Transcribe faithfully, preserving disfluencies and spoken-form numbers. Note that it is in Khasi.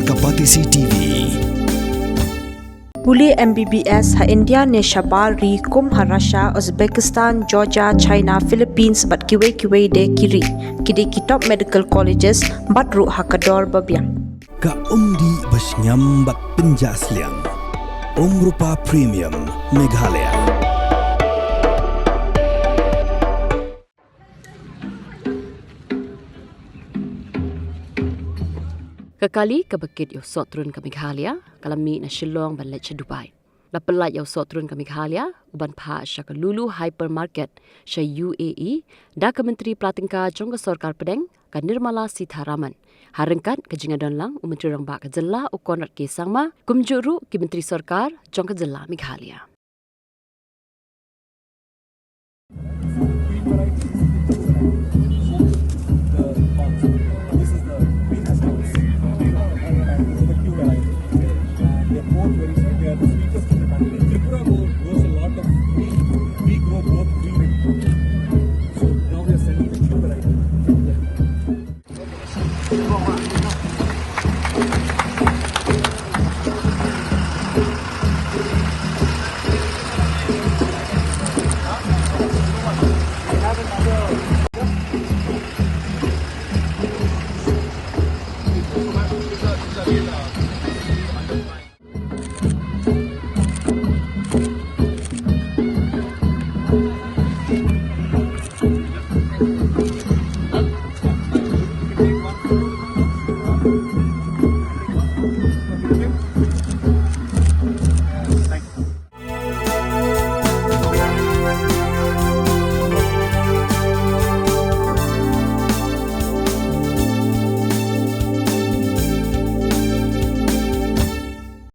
Ka Batesi T V. Pule M B B S ha India ne shabar ri kum ha Russia, Uzbekistan, Georgia, China, Philippines bad kiwei kiwei de ki ri. Ki dei ki top medical colleges bad ruh ha ka dor ba biang. Ka umdih ba shngiam bad pynjah sliang. Umrupa Premium Meghalaya. Ka kali kaba kit ïa u sohtrun ka Meghalaya ka la mih na Shillong ban leit sha Dubai. La pyllait ïa u sohtrun ka Meghalaya u ban phah sha ka Lulu Hypermarket sha U A E da ka Myntri Pla Tyngka jong ka Sorkar Pdeng, ka Nirmala Sitharaman, ha ryngkat ka jingïadon lang u Myntri Rangbah ka Jylla u Conrad K Sangma, kumjuh ruh ki Myntri Sorkar jong ka Jylla Meghalaya. This is the greenhouse house. And this is the Q variety. And they are both very sweet. They are the sweetest in the country. Tripura grows, grows a lot of green. We grow both green and blue. So now we are sending the Q variety.